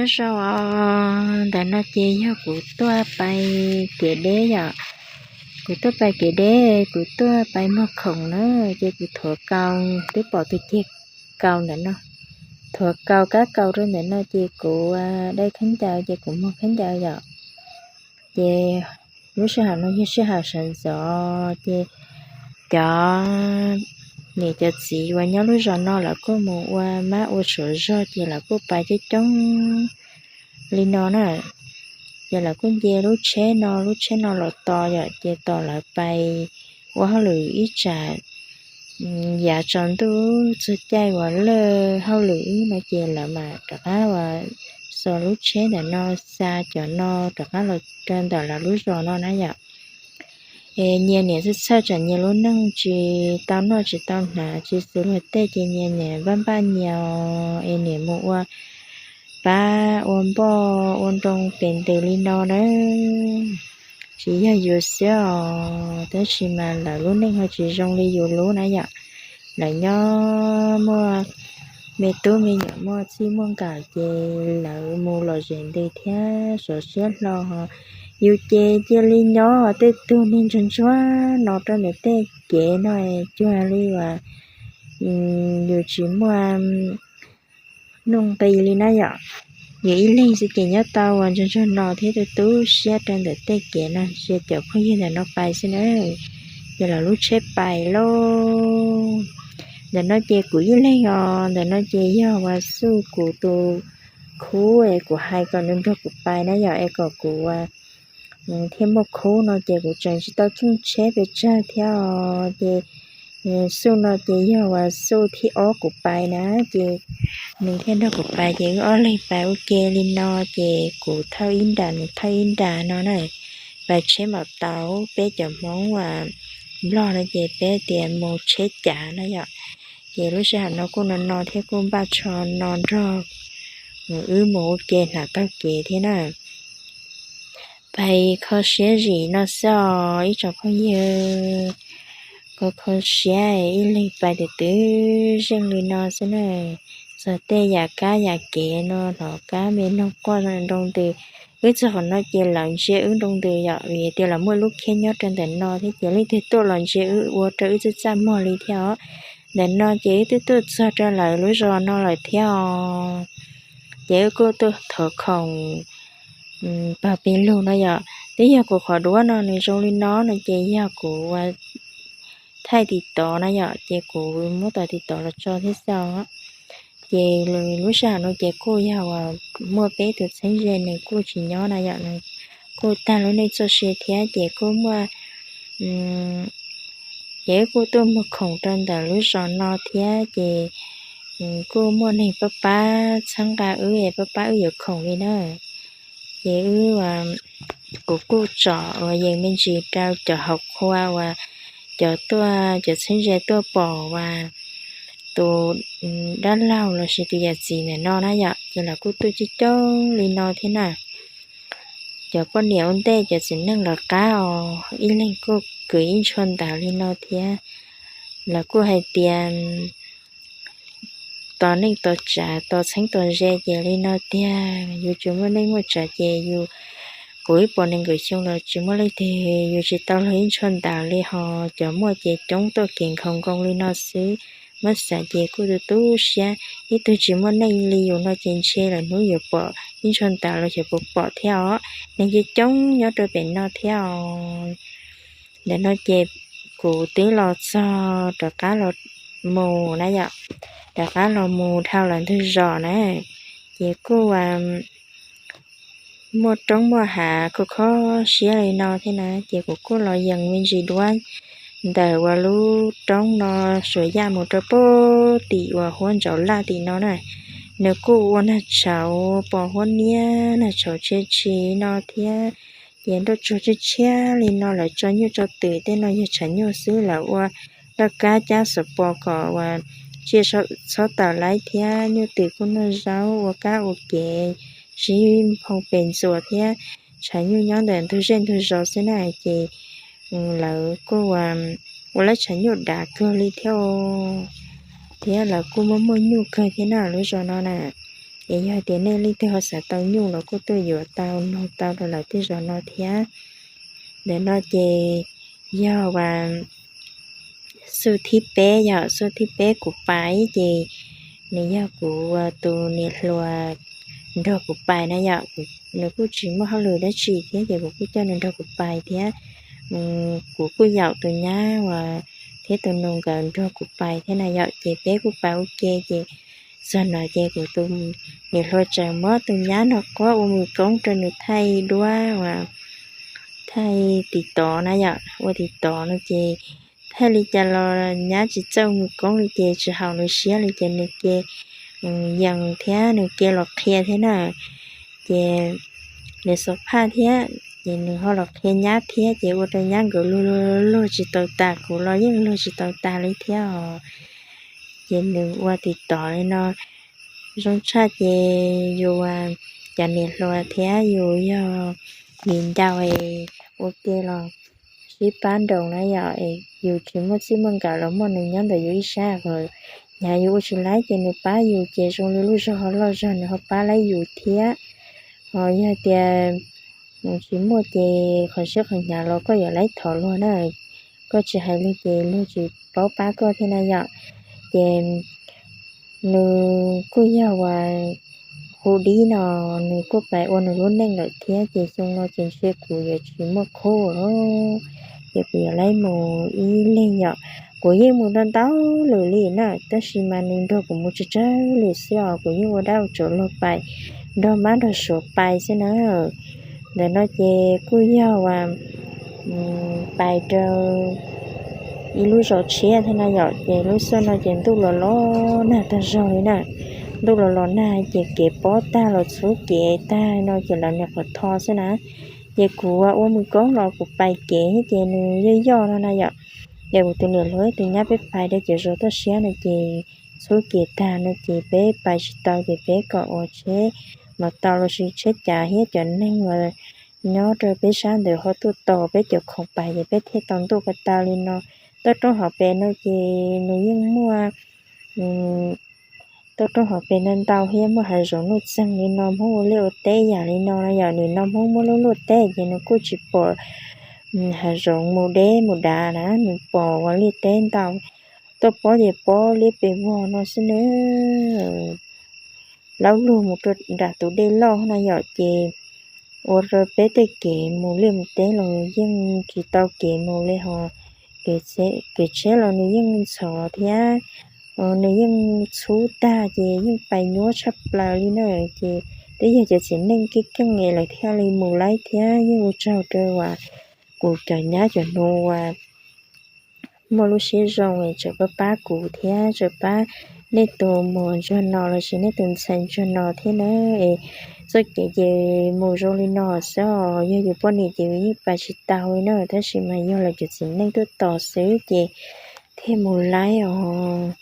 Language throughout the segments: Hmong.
Nyob zoo os, ntawm no ces yog kuv tuaj pais kev deb yom. Kuv tuaj pais kev deb, kuv tuaj pais muag khoom na, ces kuv thuav kaus, twb pom tus ceg kaus ntawm no. Thuav kaus kab kaus rau ntawm no ces kuv dai khaub ncaws ces kuv muag khaub ncaws yom. Ces lub sij hawm no yog sij hawm sawv ntxov ces cov niam cov txiv uas nyob lub zos no lawv kuj mus ua mab ua suav zog ces lawv kuj pais coob coob li no na. Ces lawv kuj nce lub tsheb no, lub tsheb no los tos yom, ces tos lawv pais ua hauj lwm ib tsam yav tsaus ntuj txog caij uas lig hauj lwm no ces lawv mam rov qab uas xuas lub tsheb ntawm no xa cov no rov qab los rau ntawm lawv lub zos no na yom. Es nyias niam txhawj txhawj tsam nyias lub neej tsis tau noj tsis tau hnav tsis xws luag tej ces nyias niam npaj npaj nyias es niam mus ua pab ua npoj ua nroo pem ntws li no na. Tsis yog yus xwb os, tab sis mas lawv lub neej ho tsis zoo li yus lub na yom. Lawv nyob muaj me tub me nyuam muaj txij muaj nkawm ces lawv mus lom zem ntws thiab sov siab hlo. Yus ces cia li nyob tej tug me ntsuag ntsuag no rau ntawm tej kev no cuag li uas yus tsis muaj nuj nqis li na yom. Yus ib leeg xwb ces nyob tau uas ntsuag ntsuag no thiab tu tu siab rau ntawm tej kev no ntsia cov phooj ywg ntawm no pais xwb na. Ces lawv lub tsheb pais lauj. Ntawm no ces kuv ib leeg os, ntawm no ces yog uas Xuj kuv tus khub es kuv hais kom nws nrog kuv pais na yom, es kom kuv thiaj muaj khub no ces kuv tseem tsis tau cheej tsheb pes tsawg thiab os. Ces Xuj no ces yog uas Xuj thib ob kuv pais na, ces nws thiaj nrog kuv pais ces wb ob leeg pais ua ke li no ces kuv thawj ib nram nws thawj ib nram no na. Pais tsheb maum taus, peb cov Hmoob uas Nplog no ces peb tias mus tsheb cav na yom. Ces lub sij hawm no kuj no no thiab kuj npaj tsho no nrog wb mus ua ke hnav taug kev thiab na. Pais kho siab zim no xwb os ib tsoom phooj ywg. Kho kho siab ib leeg pais twb twb zeej li no xwb na. Txog tej yam kab yam kev no hnov kab me noog quaj nroo ntws. Wb txog qhov no ces lawv ntsia wb nroo ntws yom, vim tias lawv muaj lub khej nyob rau ntawm no thiab ces leej twg tuaj los ntsia wb ua rau wb txaj txaj muag li thiab os. Ntawm no ces wb twb tuaj txog rau lawv lub zos no lawm thiab os. Ces wb kuj tuaj thov khoom pag pes lug no yom. Twb yog kuv qhov duab no nws zoo li no no ces yog kuv ua thaij tiv tov na yom, ces kuv muab tau tiv tov los tso thiab xwb os. Ces lub sij hawm no ces kuj yog uas muaj peb tus txheeb ze nws kuj tsis nyob na yom, nws kuj tag lub neej txoj sia thiab ces kuj muaj ces wb kuj tuaj muag khoom rau ntawm lub zos no thiab ces kuj muaj neeg pab pab txhawb nqa wb es pab pab wb yuav khoom li na. Ces wb, kuv kuj tsom uas yees me ntsis rau cov hauv qhua uas cov tuaj cov txheeb ze tuaj pom uas tus dab laug lossis tus yam txiv ntawm no na yom, ces lawv kuj tuaj coob coob li no thiab na. Cov poj niam ua ntej cov txiv neej lawv qab os ib leeg kuj kwv ib ntshua ntawv li no thiab. Lawv kuj hais tias tos neej tos tsav tos txheeb tos ze ces li no tiag, yus tsis muaj neej muaj tsav ces yus, kuv ib puas nees nkaum xyoo los tsis muaj leej twg, yus tsis tau luag ib ntshua ntawv li ho cov muaj ces coob tuaj kev nkhaus nkoos li no xwb. Muab xav ces kuj tu tu siab, ib tug tsis muaj neej li yus no ces ntshe lwm hnub yuav pom ib ntshua ntawv los xyov puas pom thiab os. Neeg coob coob nyob rau pem no thiab os. Ntawm no ces kuv twb los txog rov qab los mus na yom, rov qab los mus dhau lawv ntug zos na, ces kuj muaj roob muaj hav kho kho siab li no thiab na, ces kuv kuj los yees me ntsis duab ntawm uas lub roob no suav yaj mus rau pem tim uas huab ntsauv laj tim no na. Nws kuj ua nag tshauv pos huab niab nag tshauv tshia tshis no thiab, ces nroj tsuag tshiab tshiab li no lawv tso nyuj tso twm tej no yog tshav nyuj xwb, lawv ua laj kab cab xov pos kom uas tsiaj txhob tawm laib thiab nyuj twm kuj noj zaub ua kab ua kev sib nphoo pes ntxuas thiab. Tshav nyuj nyob ntawm ntug zej ntug zos xwb na, ces lawv kuj ua lawv tshav nyuj dav kawg li thiab, thiab lawv kuj muaj muaj nyuj kawg thiab na lub zos no na. Es yog tias nej leej twg ho xav tau nyuj los kuj tuaj yuav tau noog tau rau lawv tej zos no thiab. Ntawm no ces yog uas xub thib peb yom, xub thib peb kuv pais ces nws yog kuv tus niam hluas nrog kuv pais na yom. Nws kuj tsis muaj hauj lwm dab tsi thiab ces kuv kuj coj nws nrog kuv pais thiab. Kuv kuj yaum tus nyab uas thiab tus nus nkawd nrog kuv pais thiab na yom, ces peb kuj pais ua ke ces txog no ces kuv tus niam hluas tseem muab tus nyab no quab ua mus koob rau nws thaij duab uas thaij tiv tov na yom, ua tiv tov no ces thaij li cas los nyab tsis txawj mus koob li ces tsis haum nws siab li ces nws ke yees thiab nws ke los qhia thiab na. Ces nws xov phaj thiab ces nws ho los qhia nyab thiab ces ua rau nyab nkawd luag luag tsis tau tas, kuv los yeej luag tsis tau tas li thiab os. Ces nws ua tiv tov li no zoo tshaj ces yus cov niam hluas thiab yus yog viv ncaus ua ke los sib pab nroos na yom. Yus tsis muaj txij muaj nkawm los muaj nws nyob ntawm yus ib sab, hnyav yus ua tsis laib ces nws pab yus ces zoo li lub zog ho loj zog nws ho pab laib yus thiab. Ho yog tias tsis muaj ces qhov siab qhov hnyav los koj yuav laib thov luag na, koj tsis hais luag ces luag tsis paub pab koj thiab na yom. Ces nws kuj yog uas hu dib no, nws kuj pais ua nws lub neej lawm thiab ces xyoo no ces ntshe kuv yuav tsis muaj qhub lawm, ces kuv yuav laib mus ib leeg yom. Kuv yeej mus ntau ntau lawm li na, tab sis mas nws nrog kuv mus tsawg tsawg lwm xwb os, kuv yeej ua dab ua tsov luag pais, nrog mab nrog suav pais xwb na. Ntawm no ces kuj yog uas pais rau ib lub zos tshiab thiab na yom, ces lub xyoo no ces ntuj los los nag tag zog li na. Ntuj los los nag ces kev pob tag los txhub kev tag no ces lawv niam qhuav tho xwb na. Ces kuv ua mus koob los kuv pais kev ces nws yoj yoj no na yom. Ces kuv tus niam hluas tus nyab peb pais rau cov zos toj siab no ces txhub kev tag no ces peb pais tsis tau ces peb kom ua tsheb mos taus los sis tsheb cav thiab cov neeg uas nyob rau peb sab ntawd ho tuaj tos peb cov khoom pais ces peb thiaj tau ntuj ko taw li no. Toj roob hauv pes no ces nws yeej muaj toj roob hauv pes ntau ntau thiab muaj hav zoov nuj txeeg li no, Hmoob ua liaj ua teb yam li no no yom. Nim no Hmoob muab lub luaj teb ces nws kuj tsis pom hav zoov mus deb mus dav na, nws pom ua liaj teb ntau, tuaj pob ces pob liab pes vog no xwb na. Laub lug mus rau nram tus dej loj na yom, ces ua rau peb tej kev mus liaj mus teb los yeej tsis tau kev mus li hos, kev tsheb los nws yeej ntxhov thiab nws yeej txhub tag ces yeej pais nyuaj tshaj plaws li na. Ces twb yog cov txiv neej keej keej es lawv thiaj li mus laib thiab yeej ua tsaug rau uas kuv cov nyab cov nus uas muaj lub siab zoo es tseem pab pab kuv thiab tseem pab nej tus muam ntsuag no los sis nej tus ntxhais ntsuag no thiab na. Es txoj kev ces mus zoo li no xwb os, yog yus poj niam ces yus yeej pais tsis tau li na, tab sis mas yog lawv cov txiv neej tuaj tos xwb ces thiaj mus laib os.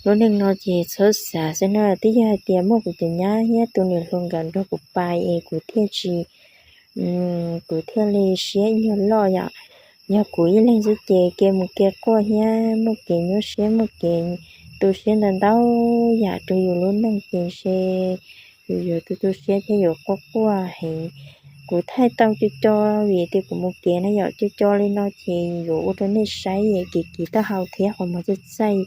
Lub neej no ces txhob xav xwb na, twb yog hais tias muaj kuv cov nyab thiab tus niam hluas nkawd nrog kuv pais es kuv thiaj tsis, kuv thiaj li siab ib nyuag loj yom. Yog kuv ib leeg xwb ces kev mus kev quaj thiab muaj kev nyuaj siab muaj kev tu siab ntau ntau yam rau yus lub neej ces ntshe yus yuav tu tu siab thiab yuav quaj quaj heev. Kuv thaij tau co co vim tias kuv mus kev na yom, co co li no ces yuav ua rau nej saib kev kiv taub hau thiab qhov muag txaij txaij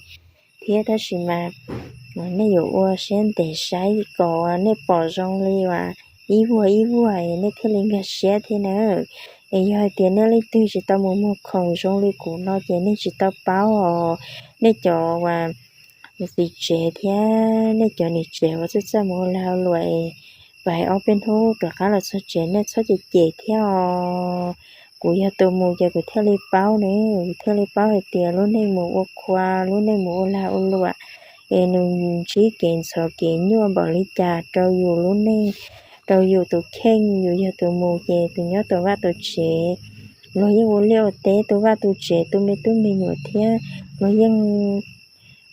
thiab, tab sis mas nej yuav ua siab ntev saib kom nej pom zoo li uas ib vuag ib vuag nej thiaj li nkag siab thiab na. Es yog hais tias nej leej twg tsis tau mus muag khoom zoo li kuv no ces nej tsis tau paub os. Nej cov uas txiv tsev thiab nej cov niam tsev uas txawj txawj mus ua lag ua luam es pais ob peb hnub rov qab los txog tsev nej txhob cem cem thiab os. Kuv yog tus mus ces kuv thiaj li paub ne, kuv thiaj li paub hais tias lub neej mus ua qhua, lub neej mus ua lag ua luam es nws ntsib kev ntxhov kev nyuaj npaum li cas rau yus lub neej, rau yus tus kheej. Yus yog tus mus ces tus nyob tus vaj tus tsev, luag yeej ua liaj ua teb tu vaj tu tsev tu me tub me nyuam thiab luag yeej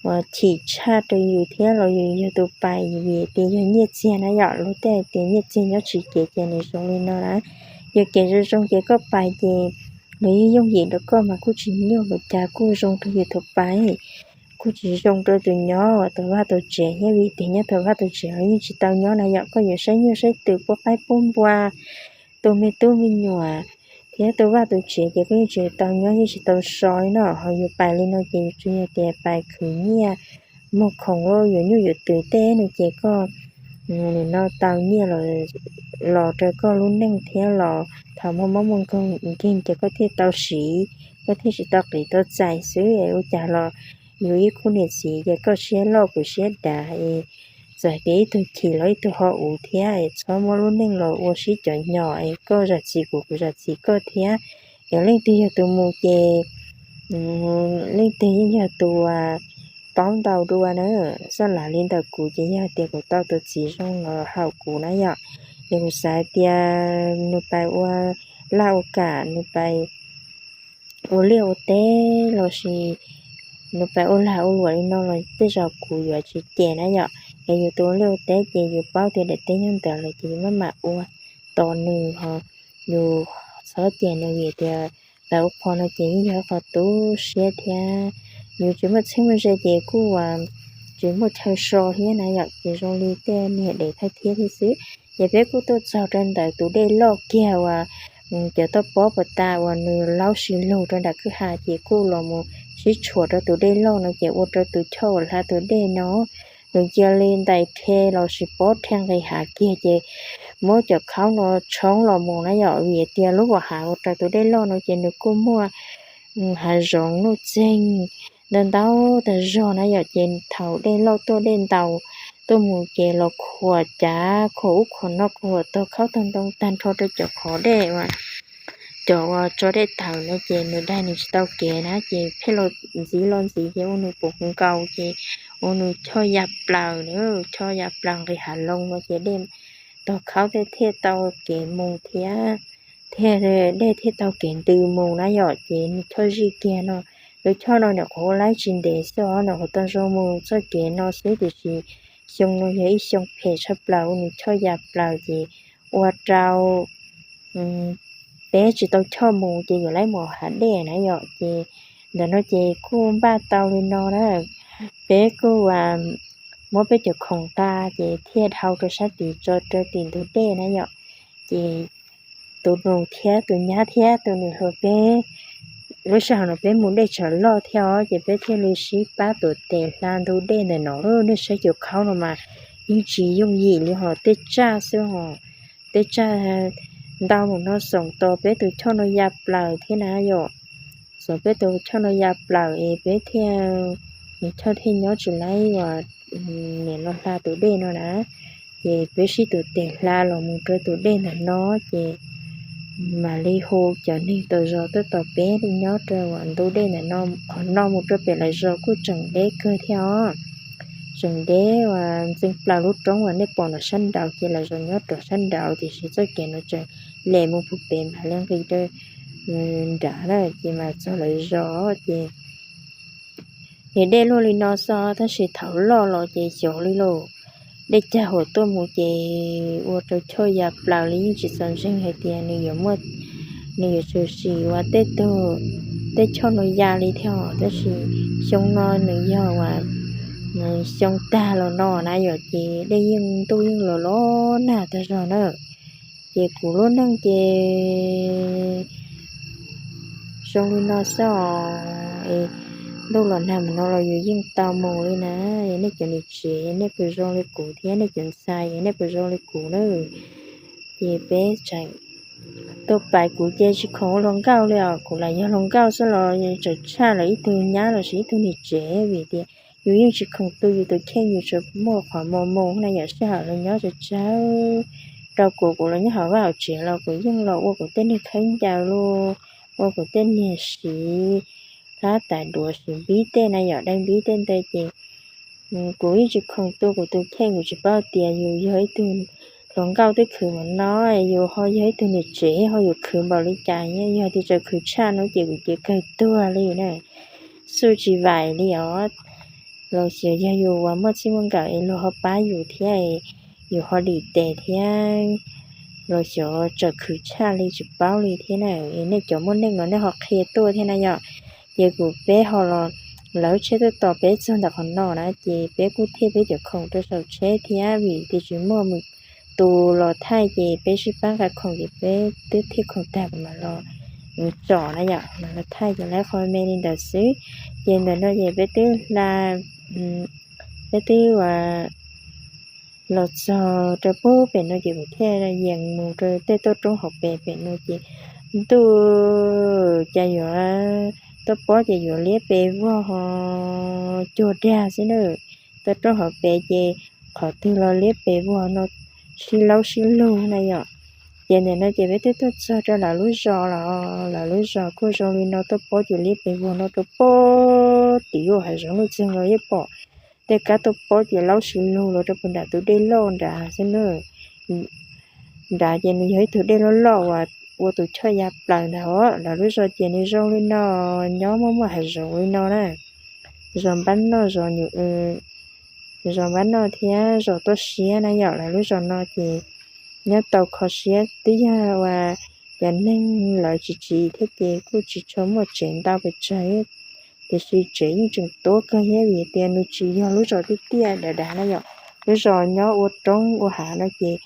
uas chim tshaj rau yus thiab los yus yog tus pais vim tias yog nyiaj txiag na yom. Luag tej hais tias nyiaj txiag nyob tsis kev ces nws zoo li no na. Yog kev zoo zoo ces koj pais ces luag yeej yooj yim rau koj mas kuj tsis nyuaj, ua cas kuj zoo rau yus tus pais. kuj tsis zoo rau tus nyob uas tus vaj tus tsev thiab, vim tias nyob tus vaj tus tsev los yeej tsis tau nyob na yom. Koj yuav saib nyuj saib twm, pub qaib pub npua, tu me tub me nyuam thiab tu vaj tu tsev ces koj yeej tsis tau nyob, yeej tsis tau so li no. Ho yus pais li no ces tsuas yog tias pais khwv nyiaj, muag khoom, yuav nyuj yuav twm tej no ces koj nim no tau nyiaj los rau koj lub neej thiab los thaum muaj mob muaj nkeeg ces koj thiaj tau siv, koj thiaj tsis tau qiv tau txais xwb. Es ua cas los yus ib khub niam txiv ces koj siab loj kuv siab dav es txawm tias ib tug chim los ib tug ho uv thiab es txhob muab lub neej los ua sib cov nyom es koj zam txim kuv kuv zam txim koj thiab. Yog leej twg yog tus mus ces leej twg yeej yog tus paub ntau dua na. Xab las li ntawm kuv ces yog tias kuv tau tus txiv zoo los haum kuv na yom, ces kuv xav tias nws pais ua laj ua kam, nws pais ua liaj ua teb lossis nws pais ua lag ua luam li no los tej zaum kuv yuav tsis cem na yom. Es yus tus ua liaj ua teb ces yus paub tias daim teb nyob ntawd lawm ces yus maj mam ua tos nws ho, yus txhob cem nws vim tias pais ua qhov no ces yeej yog qhov tu siab thiab. Yus tsis muaj txheeb muaj ze ces kuj tsis muaj chaw so thiab na yom. Ces zoo li tej niag dev thawj thiab thiab xwb. Ces peb kuj tuaj txog rau ntawm tus dej loj kiag uas cov toj pob puas tas uas nws laub sis lug rau nram kwj ha ces kuj los mus sib tshuam rau tus dej loj no ces ua rau tus choj uas hla tus dej no nws cia li ntais rhe lossis pob rhe nqis hav kiag ces muab cov khaub no tshoob los mus na yom, vim tias lub hav uas raws tus dej loj no ces nws kuj muaj hav zoov nuj txeeg ntau ntau tag zog na yom. Ces thaum dej loj tuaj dej ntaus tuaj mus ces los khuam cav khuam ub khuam no khuam tog khaub tog ntoo tag nrho rau cov qhov dej uas cov uas tso dej tawm no ces nws daig nws tsis tau kev na ces pheej los ntxiv los ntxiv ces ua nws puv nkaus ces ua nws choj ya plaws na, choj ya plaws nqis hav loog no ces dej tog khaub thiaj tau kev mus thiab, thiaj dej thiaj tau kev ntws mus na yom. Ces nws choj zij kiag no, lub choj no nyuam qhuav ua laib tsis ntev xwb os, nyuam qhuav tau zoo mus txoj kev no xwb tiam sis xyoo no yog ib xyoo phem tshaj plaws ua nws choj ya plaws ces ua rau peb tsis tau choj mus ces yuav laib mus hav dej na yom. Ces ntawm no ces kuj npaj tau li no na, peb kuj muab peb cov khoom tas ces thiaj dhau rau sab tid tso rau tim ntug dej na yom. Ces tus nus thiab tus nyab thiab tus nws hluas peb, lub sij hawm no peb mus dej tshav loj thiab os ces peb thiaj li sib pab tuav tes hla ntug dej ntawm no. Nej saib cov khaub no mas yeej tsis yooj yim li hos tej tsaj xwb hos, tej tsaj ntau mus no xoom tos peb tus choj no ya plaws thiab na yom. Xoom peb tus choj no ya plaws es peb thiaj, nws choj thiaj nyob tsis laib uas nim no hla tus dej no na. Ces peb sib tuav tes hla los mus rau tus dej ntawm no ces mam li hu cov neeg tau zos tuaj tos peb nyob rau uas ntug dej ntawm no. Qhov no mus rau pem lawv zos kuj tseem deb kawg thiab os. Tseem deb uas ntxeev plaws lub roob uas nej pom no sab nraud ces lawv zos nyob rau sab nraud tiam sis txoj kev no tseem lem mus puag pem mam li nqis rau nrad na ces mam txog lawv zos ces nws dej luaj li no xwb tab sis thaum loj los ces xyov li lauj, dej cag huam tuaj mus ces ua rau choj ya plaws li yeej tsis txaus ntseeg hais tias nws yuav muaj, nws yuav tshwm sim uas tej tug, tej choj no ya li thiab os. Tab sis xyoo no nws yog uas xyoo tag los no na yom ces dej yeej ntuj yeej los los nag tag zog na. Ces kuv lub neej ces zoo li no xwb os. Ntuj los nag mus no los yus yeej tau mus li na. Nej cov niam tsev nej puas zoo li kuv thiab nej cov ntxhais nej puas zoo li kuv na? Ces peb tseem tuaj pais, kuv ces tsis khoom ua hluas nkauj li os. Kuv lam yog hluas nkauj xwb los tseem tshaj lawv ib tug nyab lossis ib tug niam tsev vim tias yus yeej tsis khoom tu yus tus kheej, yus tseem muaj qhov mos mus na yom. Sij hawm los nyob tsawg tsawg rau kuv, kuv los nyob hauv vaj hauv tsev los kuv yeej los ua kuv tej niag khaub ncaws los ua kuv tej niag siv hlab tais duav siv npib tej na yom, dai npib tej ntawd ces kuv yeej tsis khoom tu kuv tus kheej. Kuv tsis paub tias yus yog ib tug hluas nkauj twb khwv mus no, yus ho yog ib tug niam tsev ho yuav khwv npaum li cas. Yog tias tseem khwv tshaj no ces kuv ces kawg tuag li na, xub tsis vaim li os. Los xyov yog yus uas muaj txij muaj nkawm es luag ho pab yus thiab, yus ho dim tes thiab, los xyov tseem khwv tshaj li tsis paub li thiab na. Nej cov muaj neej los nej ho qhia tuaj thiab na yom. Ces kuv peb ho los lawv tsheb tuaj tos peb txog ntawm qhov no na, ces peb kuj thiaj peb cov khoom rau saum tsheb thiab, vim tias tsis muaj mus tus los thaij ces peb sib pab nqa khoom ces peb twb thiaj khoom tag kuv mam los tsom na yom, mam los thaij ces lawv qhov me li ntawd xwb. Ces ntawm no ces peb twb hla, peb twb ua los txog rau pub pem no ces kuv thiaj yees mus rau tej toj roob hauv pes pem no ces ntuj, cas yuav tuaj pob ces yuav liab pes vog ho cuag dag xwb na. Toj roob hauv pes ces qhov twg los liab pes vog no, sib laub sib lug na yom. Ces ntawm no ces peb twb tuaj txog rau lawv lub zos los, lawv lub zos kuj zoo li no, tuaj pob ces liab pes vog no rau pem tim ub hav zoov lub txeeg los yeej pom tej kab tuaj pob ces laub sib lug los rau puag nram tus dej loj nrad xwb na. Nrad ces nws yog ib tug dej loj loj uas ua tus choj ya plaws ntag os. Lawv lub zos ces nws zoo li no, nyob muaj muaj hav zoov li no na. Zos npab noj, zos nyuam, zos npab noj thiab zos tuaj siab na yom. Lawv lub zos no ces nyob tau kho siab, twb yog uas cov neeg lawv tsis tsiv thiab ces kuj tsis tshua muaj tsev ntau pes tsawg, tiam sis tsev yeej tseem tuab kawg thiab vim tias nws tsis yog lub zos tiaj tiaj dav dav na yom. Lub zos nyob ua roob ua hav no ces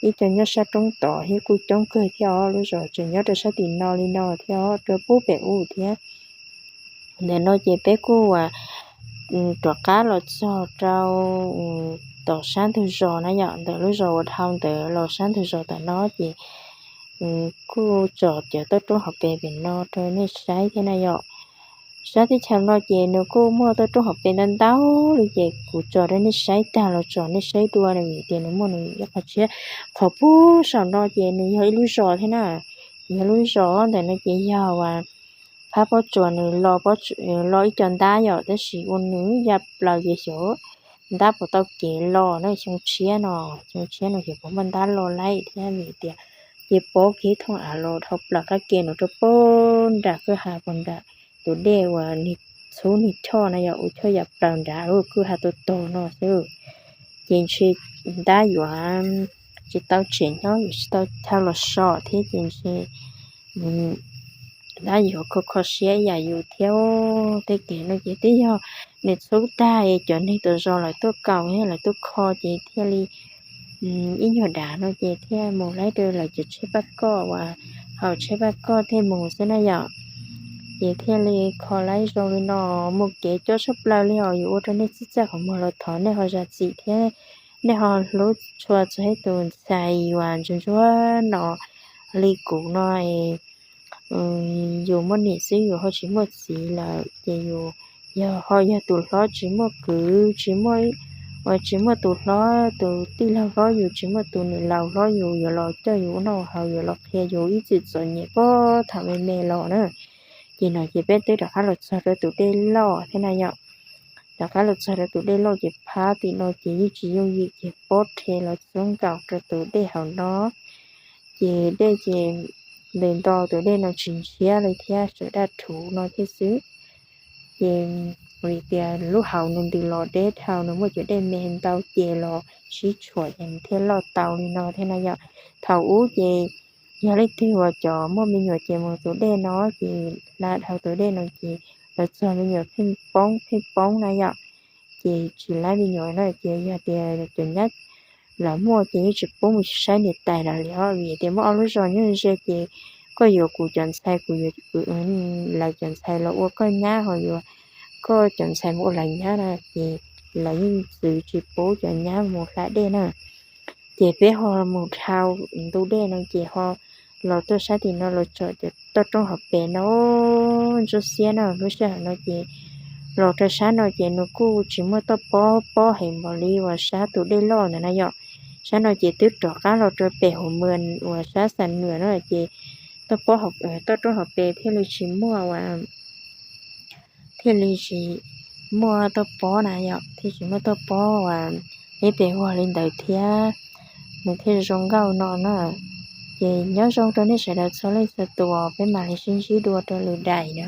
ib co nyob sab roob tod thiab kuj coob kawg thiab os. Lub zos tseem nyob rau sab tim no li no thiab os, rau pub pem ub thiab. Ntawm no ces peb kuj uas rov qab los txog rau tom sab ntug zos na yom, ntawm lub zos uas dhau ntawd los sab ntug zos tom no ces kuj tsom cov toj roob hauv pes pem no rau nej saib thiab na yom. Sab teb chaws no ces nws kuj muaj toj roob hauv pes ntau ntau li ces kuv tsom rau nej saib tag los tsom nej saib dua na, vim tias nws muaj nws ib qho tshiab. Qhov pub saum no ces nws yog ib lub zos thiab na, yog lub zos ntawm no ces yog uas phab pob tsuas nws lo ib co ntab yom, tab sis ua nws ya plaws ces xyov ntab puas tau kev los na, xyoo tshiab no, xyoo tshiab no xyov puas muaj ntab los laij thiab vim tias ces pob kev thooj av los dhau plaws qab ke no rau pem nram kwj ha puag nram tus dej uas nws txhub nws choj na yom, ua choj ya plaws nrad lub kwj ha tuag tuag no xwb. Ces ntshe ntab yuav tsis tau tseem nyob, yuav tsis tau thau los so thiab ces ntshe ntab yuav kho kho siab ib yam yus thiab. Tej kev no ces twb yog nws txhub tag es cov neeg tom zos lawv tuaj kaus thiab lawv tuaj kho ces thiaj li ib nyuag dav no ces thiaj mus laib rau lawv cov tsheb paj koj uas haum tsheb paj koj thiaj mus xwb na yom. Ces thiaj li kho laib zoo li no, muaj kev coob tshaj plaws li os. Yuav ua rau nej txhij txhaj qhov muag los thov nej ho zam txim thiab nej ho hlub tshua txhua tus ntxhais uas ntsuag ntsuag no li kuv no es yus muaj niam xwb yus ho tsis muaj txiv lawm ces yus yog ho yog tus hlob tsis muaj kwv tsis muaj, uas tsis muaj tus hlob tus tij laug hlob yus tsis muaj tus niam laus hlob yus yuav los coj yus ua noj ua haus yuav los qhia yus ib txwm txom nyem puag thaum me me los na. Ces no ces peb twb rov qab los txog rau tus dej loj thiab na yom. Rov qab los txog rau tus dej loj ces phab tim no ces yeej tsis yooj yim ces pob rhe los txhub nkaus rau tus dej hauv no. Ces dej ces ntes nto tus dej no tsis ntshiab li thiab, tsuas daj rhuv no thiab xwb. Ces vim tias lub hauv nws ntws los deb dhau, nws muaj cov dej me ntau ces los sib tshuam ces nws thiaj loj tau li no thiab na yom. Thaum ub ces yog leej twg uas cov muaj me nyuam ces mus tus dej no ces hla dhau tus dej no ces lawv txog me nyuam pheej poob pheej poob na yom. Ces tsis laib me nyuam na ces yog tias cov nyab lawv muaj ces yeej tsis pub mus saib niam tais lawv li os, vim tias muaj ob lub zos nyob ze ces koj yuav kuv cov ntxhais kuv yuav lawv cov ntxhais los ua koj nyab ho yuav koj cov ntxhais mus ua lawv nyab na ces lawv yeej txwv tsis pub cov nyab mus hla dej na. Ces peb ho mus dhau ntu dej no ces ho los tuaj sab tim no los tsom cov toj roob hauv pes no ntsuab xiab na. Lub sij hawm no ces los rau sab no ces nws kuj tsis muaj toj pob pob heev npaum li uas sab tus dej loj ntawd na yom. Sab no ces twb rov qab los rau pem hauv mws uas sab Xam Nuam no ces toj pob, toj roob hauv pes thiaj li tsis muaj uas thiaj li tsis muaj toj pob na yom, thiaj tsis muaj toj pob uas liab pes vog li ntawd thiab, nws thiaj zoo nkauj no na. Ces nyob zoo rau nej sawv daws txhua leej txhua tus, peb mam li sib ntsib dua rau lwm daim na.